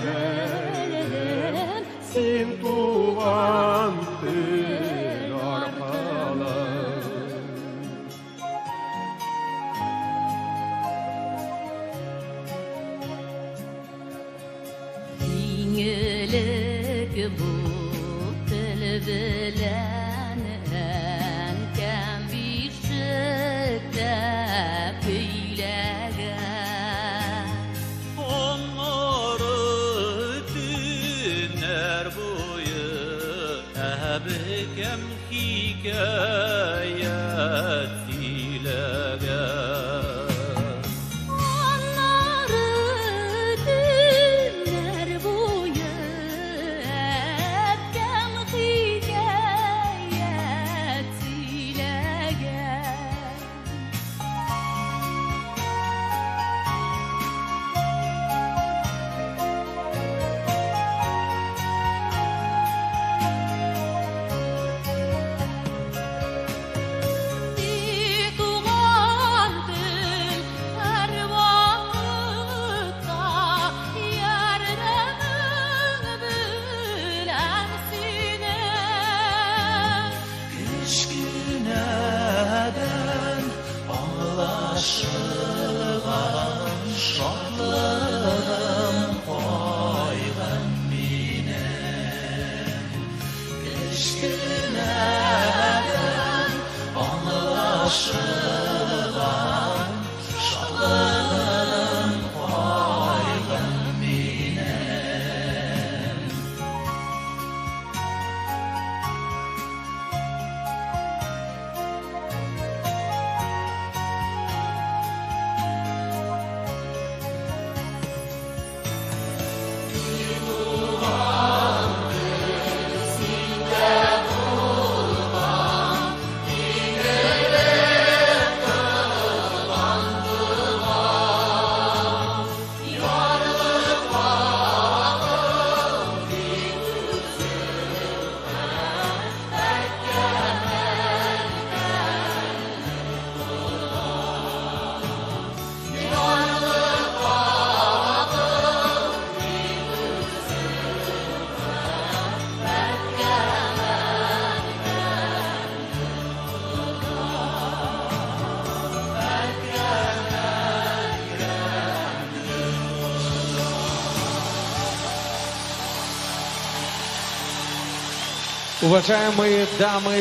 белдем син туган тел аркылы. Иң элек бу тел белән әнкәм бишектә көйләгән. Аннары төннәр буе әбекәм хикәят сөйләгән. Аннары төннәр буе әбкәм хикәят сөйләгән. Ти туган тел һәрвакытта ярдәмең белән синең. Кечкенәдән аңлашылган шатлыгым, кайгым минем. Кечкенәдән аңлашылган шатлыгым, кайгым минем. Уважаемые дамы